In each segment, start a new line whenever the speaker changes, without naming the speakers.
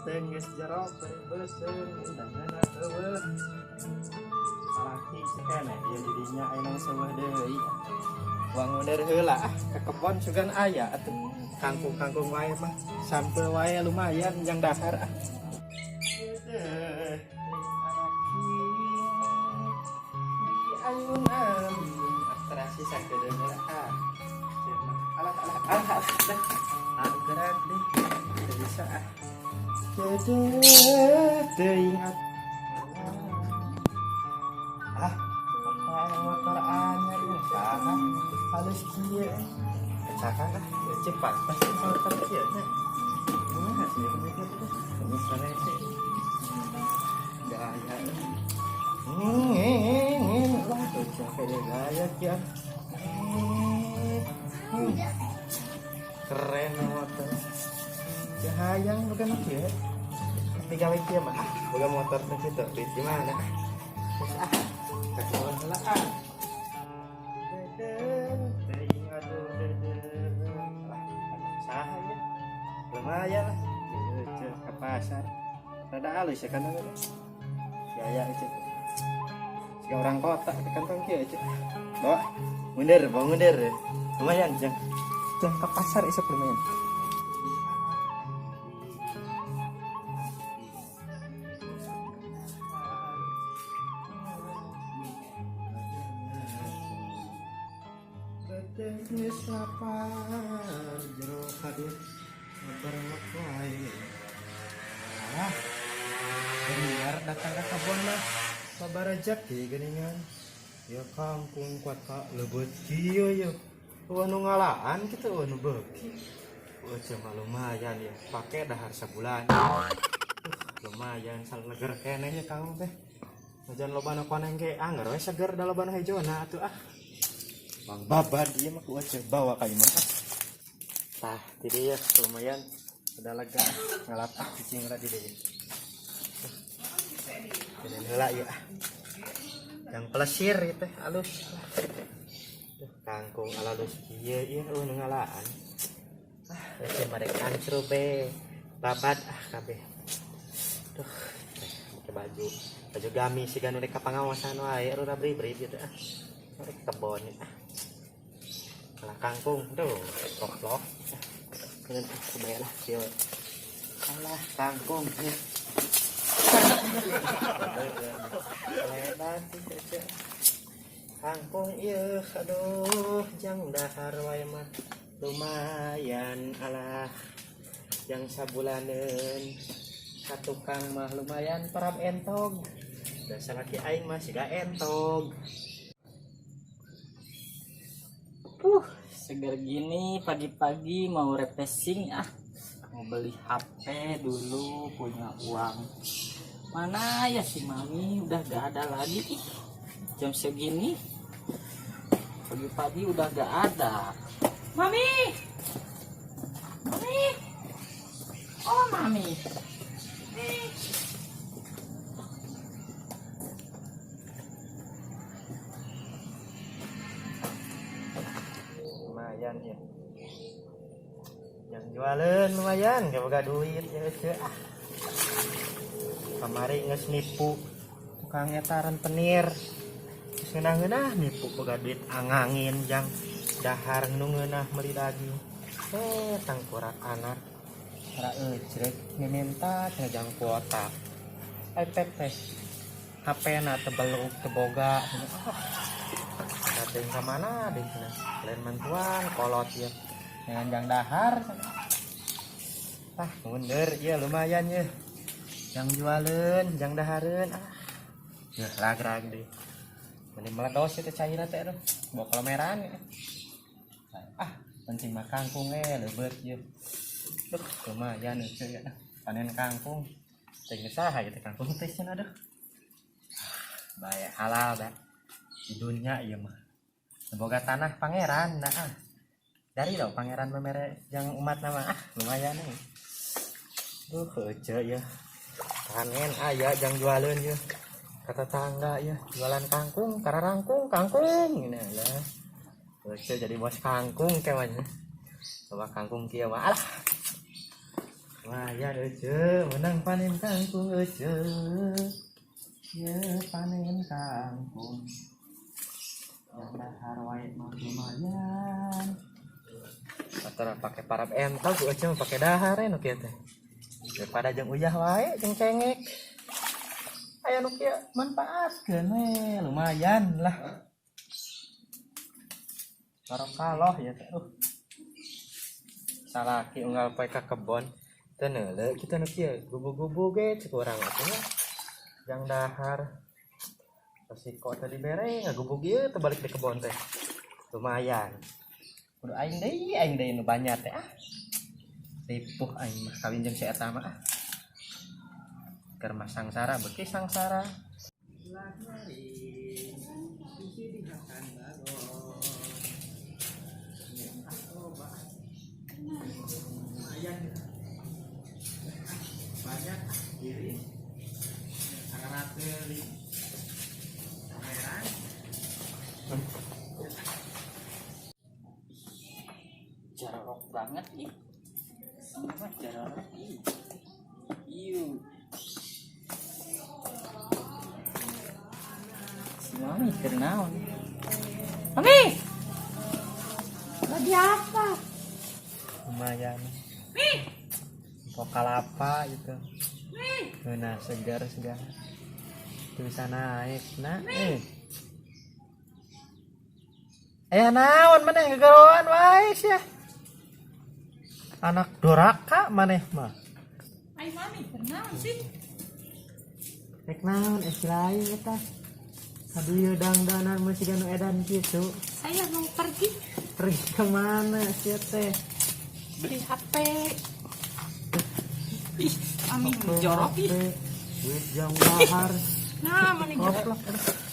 Beuteung geus jerok beuteung undangan eueuh. Salaki keneh ieu di dinya ayeuna seueuh deui. Wangunder heula ah ka kebon sugan aya atuh. Kangkung-kangkung wae mah sampeu wae lumayan jang dahar ah. Di ayun terasi sakedeung heula ah. Alah alah alah alah dah. Anggerak deh. Teu bisa ah. Dedeh teuing ah, apa motor anyar ieu saha? Halus kieu. Kecakan ah, cepat pasti motor kieu nya. Kumaha sih mikir tuh? Ini sore sih. Gaya. Wah, tuh capek deh gaya kieu. Keren motor. Ya hayang bukan kieu. Tapi gawe kieu mah ah, boga motor teh kitu duit di mana? Terus ah, ka kebon heula ah. Dedeh, teuing aduh dedeh. Lah, saha ya? Lumayan lah. Ke pasar. Rada halus ya kan gaya itu. Jika orang kota ke kantong kieu aja. Bawa mundur, bawa mundur. Lumayan, jang. Jang ke pasar isuk lumayan. Geus lapar jero hadir berlek wae. Ah, geniar datang ke kebon mah sabarajak geuningan. Ya kangkung kuat ka leubet kieu ya. Eueuh nu ngalaan kitu eueuh nu beuki. Eueuh cuma lumayan ya, pake dahar sabulan. Lumayan saleger keneh ya kangkung teh. Najan loba nu koneng ge angger we seger da loba nu hijona atuh ah. Bang babad ieu mah ku aja bawa ka imah ah. Tah, di dieu lumayan udah lega ngalap ah cicing lah di dieu. Jadi heula ieu ah. Yang pelesir ieu teh alus. Duh, kangkung alalus kieu ieu eueuh nu ngalaan. Ah, eueuh marek ancru be. Babad ah kabeh. Duh, pakai baju baju gamis siga nu rek ka pangaosan wae rura bri-bri gitu ah. Rek kebon ah. Alah kangkung tuh koplok. Dengan kebayar lah kieu. Alah kangkung ya. Lebat kangkung ieu aduh jang dahar wae mah lumayan alah jang sabulaneun ka tukang mah lumayan parab entog da salaki aing mah siga entog.
Seger gini pagi-pagi mau refreshing ah. Mau beli HP dulu, punya uang. Mana ya si Mami udah gak ada lagi ih. Jam segini pagi-pagi udah gak ada. Mami! Mami! Oh, Mami.
Lumayan ya. Yang jualan lumayan gak boga duit ya aja ah. Kamari geus nipu tukang eta rentenir. Geus ngeunah-ngeunah nipu boga duit angangin jang dahar nu ngeunah meuli daging. Tangkurak anak. Ra ejrek miminta cenah jang kuota. iPad teh HP na tebeluk teboga. Ah, teuing ka mana deui cenah. Lain mantuan kolot ieu. Jangan jang dahar. Ah, mundur ieu lumayan ye. Jang jualeun, jang dahareun. Ah. Ya ragrag deui. Mending meledos ieu teh cairna teh aduh. Bawa kolomeran ya. Ah, penting mah kangkung leubet ieu. Duh, lumayan ieu ya. Panen kangkung. Teh saha ieu teh kangkung teh cenah aduh. Bae halal da. Di dunia ieu mah. Boga tanah pangeran nah ah. Dari lo pangeran memere yang umat nama ah lumayan nih. Duh, heuceu ya. Panen aya jang jualeun ya. Kata tangga ya, jualan kangkung, kararangkung, kangkung ini lah. Heuceu jadi bos kangkung kewanya. Coba kangkung kieu mah alah. Lumayan Ece, menang panen kangkung Ece. Ya panen kangkung. Yang dahar wae mah lumayan. Atau pakai parab entog ku Ece mah pakai dahar nu kieu teh. Daripada jeung uyah wae jeung cengek. Aya nu kieu manfaatkeun we, lumayan lah. Barokaloh ya teh. Salaki unggal poe ka kebon teu neuleu kitu nu kieu gubu-gubu ge cek urang atuh nya. Jang dahar. Resiko teh dibere ngagubug ieu teh balik di kebon teh. Lumayan. Kudu aing deui nu banyak teh ah. Ripuh aing mah kawin jeung si eta mah ah. Keur mah sangsara beuki sangsara. Lah mari. Sisi dihakan bagong. Ah, loba. Lumayan. Banyak diri. Sangat di pameran.
Jorok banget ih. Apa jorok ih. Iu. Si Mami keur naon? Mami!
Lagi apa?
Lumayan. Pok kalapa gitu. Nah, segar segar. Tuh bisa naik. Nah, eh. Eh naon maneh gegeroan wae sia. Anak doraka maneh mah.
Ai Mami, kunaon sih?
Rek naon eh si lain eta. Aduh ieu dangdanan mah siga nu edan kitu.
Saya mau pergi
Pergi kemana sia teh?
beli HP.
Ih, Mami jorok ih.
Duit jang dahar.
Nah, mana jorok.
Goblok.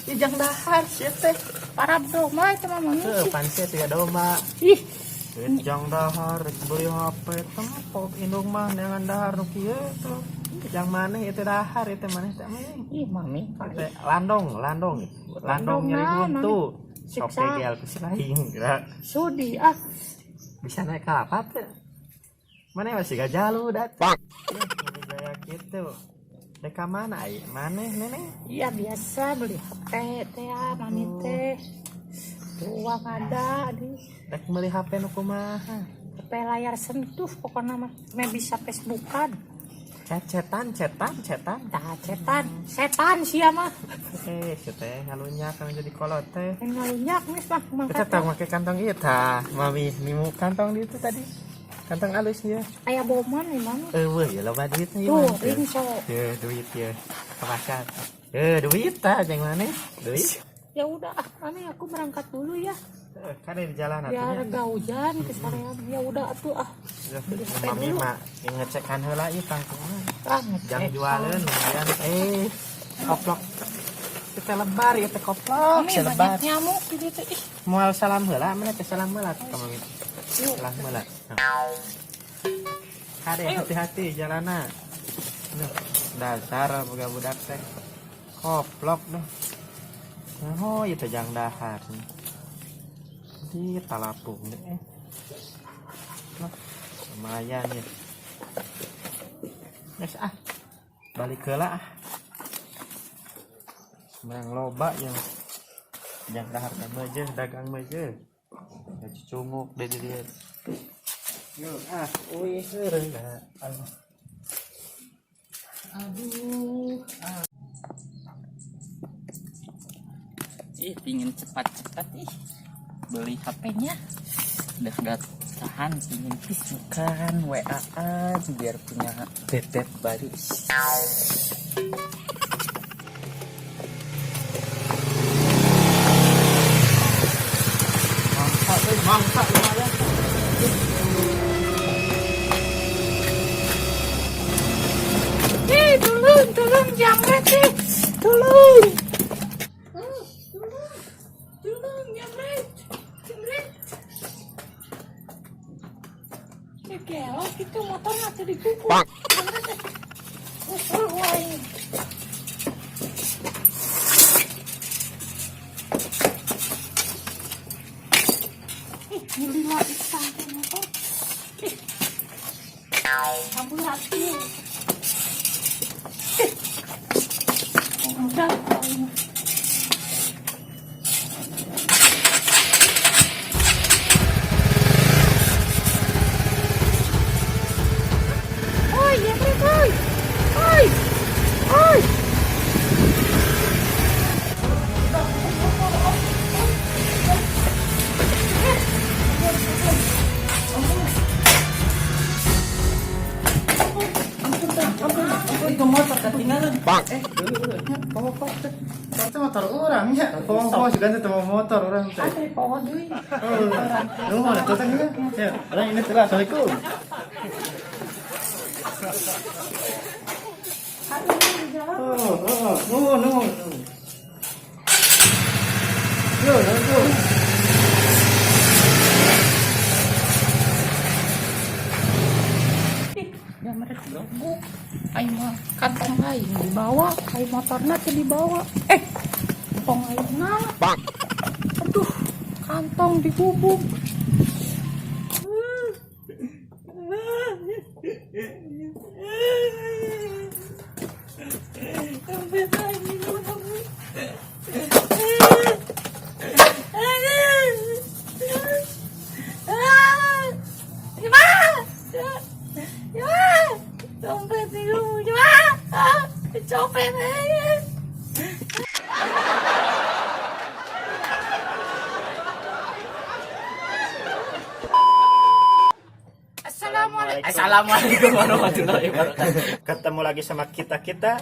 Ih jang dahar sia teh.
Parab domba itu mah Mami.
Heuh, pan sia tiga domba.
Ih,
Duit jang dahar rek beli HP tempok indung mah neangan dahar nu kieu tuh. Jang maneh itu dahar itu maneh teh mah.
Ih, Mami.
Teh landong, landong. Landong nyeri
Landong,
huntu.
Mami.
Sok gegel ku si lain geura.
Sudi ah.
Bisa naik kalapa teh? Mana masih gak jalu dat. Gaya gitu. Dek ka mana ai? Maneh nenek?
Iya biasa beli HP teh ah, Mami teh. Tuh, uang ada di
Rek meuli HP nu kumaha?
HP layar sentuh pokoknya mah. Me bisa Facebookan.
Cetan, cetan, cetan.
Tah cetan, setan sia mah.
Eh, si teh ngalunyak kan jadi kolot teh.
Yang ngalunyak geus mah
Kita
mangkat.
tau make kantong ieu tah, mami nimu kantong di itu tadi. Kantong alus ya.
Aya boman nih Mami.
Eueuh ya loba duit ieu
Tuh,
mah.
ringso.
Ye, duit ya. Ke pasar. Eh, duit tah jeung maneh? Duit.
Ya udah ah, Mami aku berangkat dulu ya.
Eh, kan di jalan
Biar
atuh.
gak hujan kesorean. Ya udah atuh ah. Beli HP
Mami
dulu.
mah ngecekan heula ieu kangkungna.
Ah, ngecek.
Jang jualeun lumayan. Eh, koplok. Kita lebar ya teh koplok,
Mami
selebar.
banyak nyamuk di situ. Ih,
Moal salam heula, mana teh salam heula ka mami.
yuk.
Salam heula. Nah. Hade hati-hati jalana. Duh, dasar boga budak teh. Koplok duh. Nah, oh, ieu teh jang dahar. Di talapung deh. Eh. Nah, lumayan ya. Geus ah. Balik heula ah. Menang loba yang jang dahar teh meujeuh dagang meujeuh. Ya cucunguk deh di dieu. Yuk ah, uih heureun da. Aduh. Aduh. Ah.
Ih, pingin cepat-cepat ih. Beli HP-nya. Udah gak tahan pingin Facebookan, WA-an biar punya bebek baru.
Mangsa euy, mangsa lumayan.
Ih, tolong, tolong jamret ih. Tolong. Tolong. Tolong jamret. Jamret. Eh, gelok itu motor nggak dipukul. Jamret eh. Usul wae. Ih, nyelila pisan teh motor. Ih. Hampura kieu. Udah. Oi, ya, oi. Oi. Oi.
Ampun, ke motor ketinggalan.
Eh, poho poho teh. Itu motor urang nya. Poho poho juga teh bawa motor urang teh.
Antri poho deui.
Oh, nuhun atuh teh nya. Ya, urang ini teh lah. Assalamualaikum.
Aduh, di jalan.
Oh, nuhun nuhun. Yo, Assalamualaikum.
Ih, jamret geleguk. Aing mah kantong aing dibawa, aing motorna teh dibawa. Eh, kantong aing na. Aduh, kantong digubuk. Dompet aing digubuk. Dompet digubuk. Copet aja. Assalamualaikum.
Assalamualaikum warahmatullahi wabarakatuh.
Ketemu lagi sama kita-kita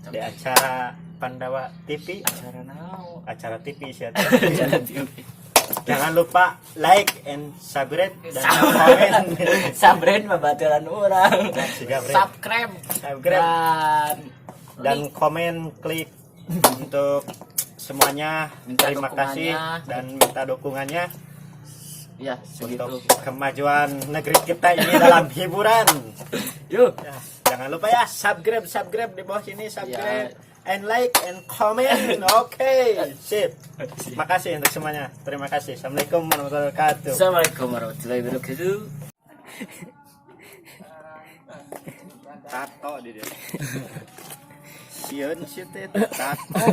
di acara Pandawa TV,
Acara naon?
acara TV sih.
Acara TV.
Jangan lupa like and subscribe dan komen.
Sabren babaturan urang.
Siga, Bren.
Subscribe.
Subscribe.
Dan
Dan komen, klik untuk semuanya.
Minta
Terima kasih
dukungannya.
dan minta dukungannya
ya segitu.
untuk kemajuan negeri kita ini dalam hiburan.
Yuk.
Ya, jangan lupa ya subscribe, subscribe di bawah sini, subscribe
Ya.
and like and comment. Oke, sip. Makasih untuk semuanya. Terima kasih. Assalamualaikum warahmatullahi wabarakatuh.
Assalamualaikum warahmatullahi wabarakatuh.
Tato di dia. Sieun sih teh tato.